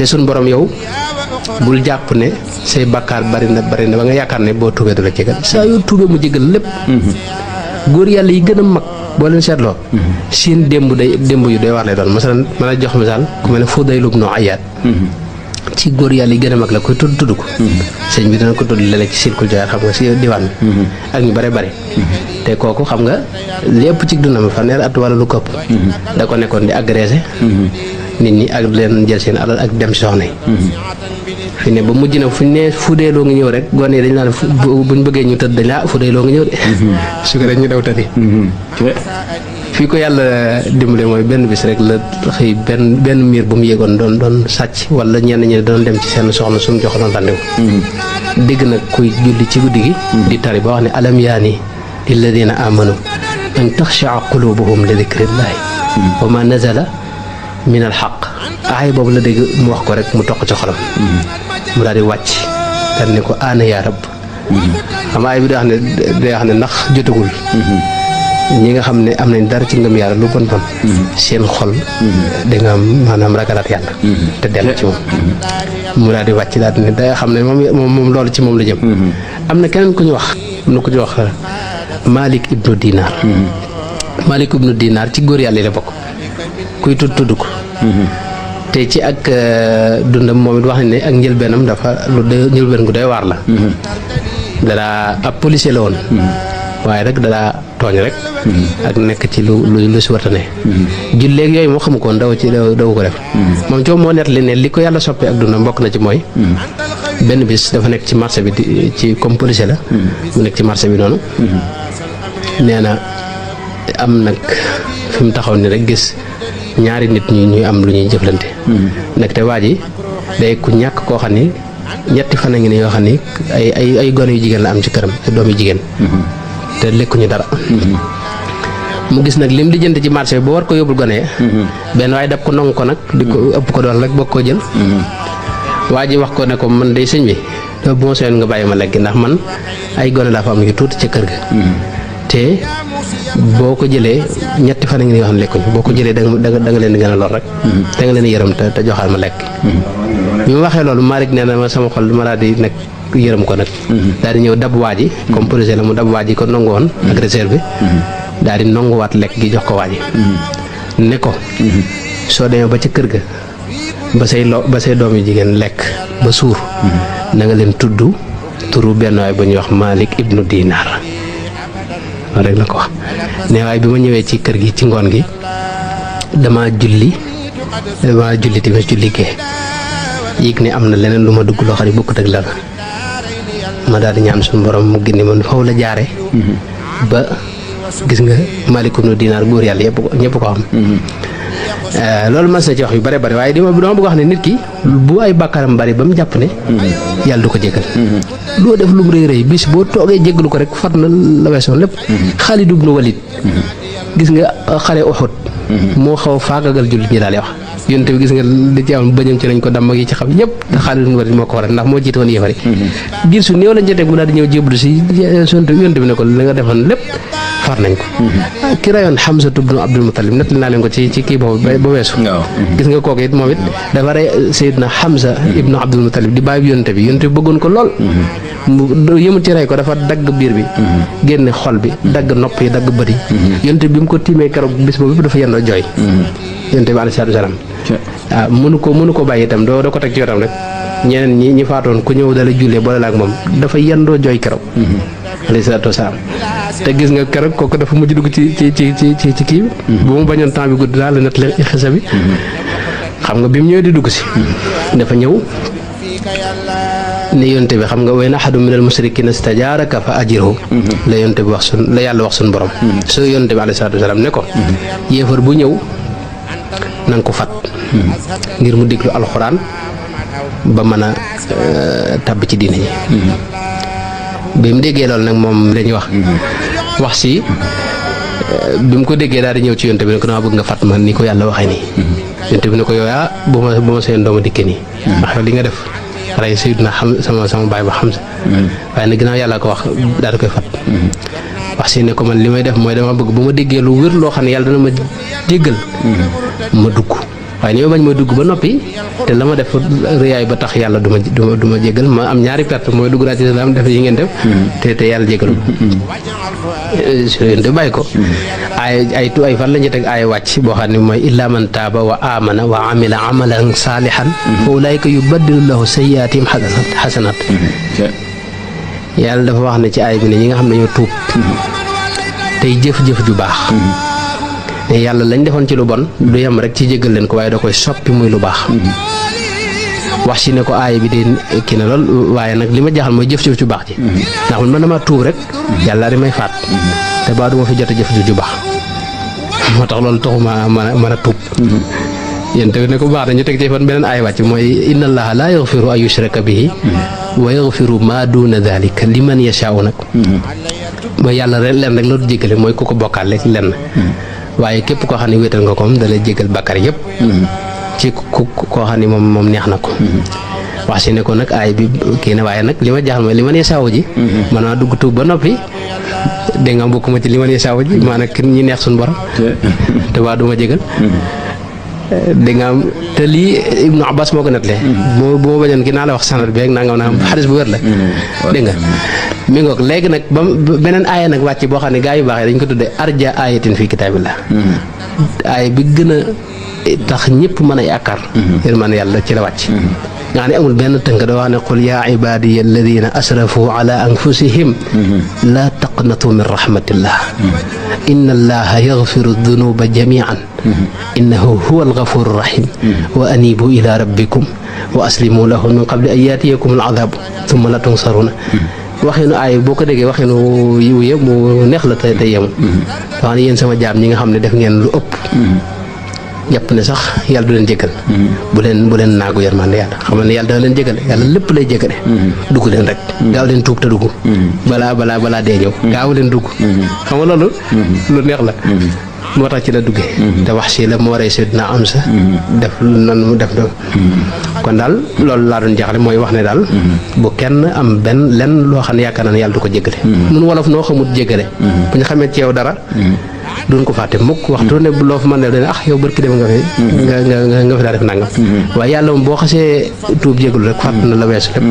te suñ borom yow bul jàpp ne say bakkaar bari na ba nga yaakaar ne boo tuubee du la jégal saa yoo tuubee mu jégal lépp. góor yàlla yi gën a mag boo leen seetloo. seen démb yu doy war lay doon masalan mën a jox misaal ku mel ne Fudayl ibn Iyaad ci góor yàlla yi gën a mag la koy tudd ko. sëñ bi dana ko tudd léeg-léeg ci Silkul Jawaahir xam nga si diwaan bi. ak ñu bare bare. te kooku xam nga lépp ci dundam fanweer at wala lu këpp. da ko nekkoon di agressé. nit ñi ak leen jël seen alal ak dem si soxna yi. fi ne ba mujj na fu ñu nee Fudeyloo ngi ñëw rek gone yi dañ naan buñ bëggee ñu tëdd dañ laa Fudeyloo ngi ñëw de. su ko ñu daw tëddi. fii ko yàlla dimbale mooy benn bis rek la xëy benn miir bu mu yéegoon doon sàcc wala ñenn ñi doon dem ci seen soxna suñu joxoon rendez-vous. dégg nag kuy julli ci guddi gi. di tari ba wax ne alam yaani lilladina amanu an taxshaa qulubuhum li dikrillahi wa ma nazala min al xaq aay boobu la dégg mu wax ko rek mu toq ci xolam. mu daal di wàcc daal ne ko aana yaa rab. xam aay bi day wax ne ndax jotagul. ñi nga xam ne am nañ dara ci ngëm yàlla lu bon bon. seen xol. da nga am maanaam ragalaat yàlla. te dellu ci moom. mu daal di wàcc daal di ne day xam ne moom loolu ci moom la jëm. am na keneen ku ñu wax Malik ibnu Dinar. Malik ibnu Dinar ci góor yàlla yi la bokk. kuy tudd ko. te ci ak dundam moom it wax nañ ne ak njëlbeenam dafa njëlbeen gu doy waar la. dalaa ab policier la woon. waaye rek dalaa tooñ rek. ak nekk ci lu si warta ne. julleeg yooyu moo xamu ko woon daw ko def. moom coow moo nettali ne li ko yàlla soppee ak dundam bokk na ci mooy. benn bis dafa nekk ci marché bi ci comme policier la. mu nekk ci marché bi noonu. nee na am nag fi mu taxaw ni rek gis ñaari nit ñuy am lu ñuy jëflante. nag te waa ji day ku ñàkk koo xam ni ñetti fan a ngi ne yoo xam ni ay gone yu jigéen la am ci këram ay doom yu jigéen. te lekkuñu dara. mu gis nag lim di jënd ci marché bi boo war ko yóbbul gone ya. benn waaye dab ko nangu ko nag di ko ëpp ko doon rek boo ko jël. waa ji wax ko ne ko man day sëñ bi bu ma soyoon nga bàyyi ma lekk ndax man ay gone laa fa am yu tuuti ca kër ga. te boo ko jëlee ñetti fan a ngi yoo xam ne lekkuñu boo ko jëlee da nga leen di gën a lor rek. da nga leen di yërëm te joxaal ma lekk. bi mu waxee loolu Malick nee na ma sama xol ma daal di nekk yërëm ko nag. daal di ñëw dab waa ji comme projet la mu dab waa ji ko nangu woon agresseur bi. daal di nanguwaat lekk gi jox ko waa ji. ne ko soo demee ba ca kër ga ba say doom yu jigéen lekk ba suur. na nga leen tudd turu benn waay bu ñuy wax Malik ibnu Dinar. loolu rek la ko wax ne waaye bi ma ñëwee ci kër gi ci ngoon gi dama julli tamit julli gee yëg ne am na leneen lu ma dugg loo xam ne bokkut ak la ma daal di ñaan suñu borom mu génne man foofu la jaare ba gis nga Malik ibnu Dinar góor yàlla ñëpp ko xam. loolu mas na ci wax yu bare bare waaye dama bëgg wax ne nit ki bu ay bàkkaaram bari ba mu jàpp ne yàlla du ko jégal. doo def lu mu rëy rëy bis boo toogee jégalu ko rek fat na la weesoon lépp. Xaalid ibnu Walid gis nga xare Uhud moo xaw a faagagal jullit ñi daal di wax yonent bi gis nga li ci am bëñam ci lañ ko damm ak yi ci xam yëpp te Xaalid ibnu Walid moo ko waral ndax moo jiite woon yéefari. diir su néew lañ ca teg mu daal di ñëw jébbalu si yonent bi ne ko li nga defoon lépp far nañ ko. ki rayoon Hamza ibnu Abdul Muttalib nettali naa leen ko ci kii boobu ba weesu. gis nga kooku it moom it dafa rey Seydina Hamza ibnu Abdul Muttalib di bàyyi yonent bi bëggoon ko lool. mu yëmul ci rey ko dafa dagg biir bi. génne xol bi dagg nopp yi dagg bët yi. yonent bi mu ko tiimee keroog bis boobu dafa yendoo jooy. yonent bi alayhi salaatu salaam. waaw mënu ko bàyyi itam doo ko teg ci yotam rek ñeneen ñi faatoon ku ñëw dala jullee boole la ak moom dafa yendoo jooy keroog. alayhi salaatu wasalaam te gis nga keroog kooku dafa mujj dugg ci kii bi. bu mu bañoon temps bi gudd daal la nettali xisa bi. xam nga bi mu ñëwee di dugg si. dafa ñëw ne yonte bi xam nga wa in ahadun minal musrikiina istajaaraka fa ajirhu. la yonte bi la yàlla wax suñu borom. soo yonte bi alayhi salaatu wasalaam ne ko. yéefar bu ñëw na nga ko fat. ngir mu déglu alxuraan ba mën a tàbb ci diine ji. bi mu déggee loolu nag moom la ñuy wax si bi mu ko déggee daal di ñëw ci yonte bi ne ko dama bëgg nga fat ma ni ko yàlla waxee nii. yonte bi ne ko yow bu ma seen dooma dikkee nii. ndax yow li nga def rey Seydina sama baay ba Hamza. waaye nag ginnaaw yàlla ko wax daal di koy fat. wax si ne ko man li may def mooy dama bëgg bu ma déggee lu wér loo xam ne yàlla dana ma déggal. ma dugg waaye ni ma bañ mooy dugg ba noppi te la ma def rëyaay ba tax yàlla du ma jégal ma am ñaari perte mooy dugg naa ci islam def yi ngeen def te yàlla jégalu te bàyyi ko ay fan la ñu teg ay wàcc boo xam ne mooy illa man taaba wa amana wa amila amalan saalihan fa ulaayka yubaddilu lahu sayyiaatihim xasanat yàlla dafa wax ne ci ay bi ne ñi nga xam ne ñoo tuub tey jëf-jëf ju baax yàlla lañ defoon ci lu bon du yem rek ci jéggal leen ko waaye da koy soppi muy lu baax wax si ne ko aaya bi de kii na lool waaye nag li ma jaaxal mooy jëf-jëf ju baax ji ndax man dama tuub rek yàlla di may faat te baa duma fi jot a jëf ju baax moo tax loolu taxuma mën a tuub yéen tamit ne ko baax na ñu teg ci fan beneen aaya wàcc mooy inna allaha laa yaxfiru an yushraka bihi wa yaxfiru ma duna dalika liman yashaau nag mooy yàlla leen rek loolu jéggale mooy ku ko bokkaale lenn waaye képp koo xam ne wéetal nga ko moom da lay jégal bàkkar yëpp ci koo xam ne moom neex na ko wax si ne ko nag aay bi kii na waaye nag li ma jaaxal mooy li ma nee saawu ji man maa dugg tuub ba noppi dégg nga bokkuma ci li ma nee saawu ji maanaam ñi neex suñu borom te waa duma jégal dégg nga te lii Ibnu Abbas moo ko nettalee bu ma bañoon ki naa la wax sanad bi rek nangam naa xadis bu wér la dégg nga mi ngoog léegi nag ba beneen aaya nag wàcc boo xam ne gaa yu baax yi dañ ko tuddee arja ayatin fii kitaabillah aaya bi gën a tax ñëpp mën a yaakaar yërmande yàlla ci la wàcc nga xam ne amul benn tënk da wax ne qul yaa ibadiya alladina asrafu ala anfusihim laa taqnatu min rahmatillah inna allaha yaxfiru dunuba jamian innahu huwa algafuru rahim wa anibu ila rabbikum wa aslimu lahu min qabli an yaatiyakum aladabu thumma la tunsaruna waxinu aay boo ko déggee waxinu yiw yëpp mu neex la te yemu wax ne yéen sama jaam ñi nga xam ne def ngeen lu ëpp jàpp ne sax yàlla du leen jéggal bu leen naagu yërmande yàlla xam ne yàlla dana leen jéggale yàlla lépp lay jéggale dugg leen rek gaaw leen tuub te dugg balaa dee ñëw gaaw leen dugg xam nga loolu lu neex la moo tax ci la duggee te wax si la moo rey Seydina Amsa def nan mu def do kon daal loolu laa doon jaxale mooy wax ne daal bu kenn am lenn loo xam ne yaakaar naa ne yàlla du ko jéggale nun wolof noo xamut jéggale bu ñu xamee ci yow dara duñ ko fàtte mukk waxtu ne loo fa mën ne dana yow barki dem nga fi nga fi daa def nangam waaye yàlla moom boo xasee tuub jégalu rek fàtt na la weesu lépp